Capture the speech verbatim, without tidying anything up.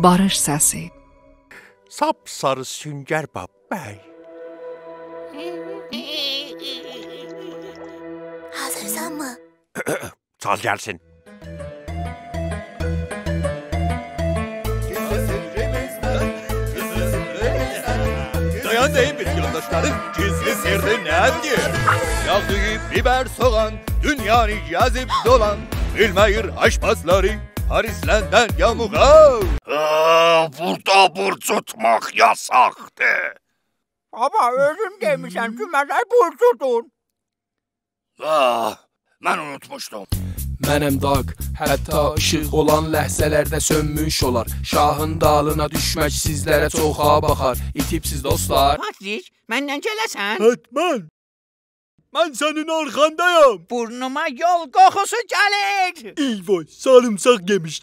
باریش سسی. ساپ‌ساری سونگر بابی. حاضیرسانمی؟ چال گلسین. دایان دئییم بیز یولداشلارین گیزلی سیرری نه‌دیر؟ یاغ دویوب، بیبر، سوغان، دونیانی گزیب دولان، بیلمه‌ییر آشپازلاری پاریسلندن یاموغا. آ، بورادا بورج توتماق یاساقدیر. بابا، اؤزون دئمیشن کی، منه بورج توتون. آه، من اونوتموشدوم. منم داک، حتی ایشیق اولان لحظه‌لرده سؤنموش اولار. شاهین دالینا دوشمک سیزلره چوخا باخار. ایتیبسیز، دوستلار. پاتریک، منن گله‌سن؟ حتماً. من سنین آرخاندایام. بورنوما یول قوخوسو گلیر. ای وای، ساریمساق یئمیشدی.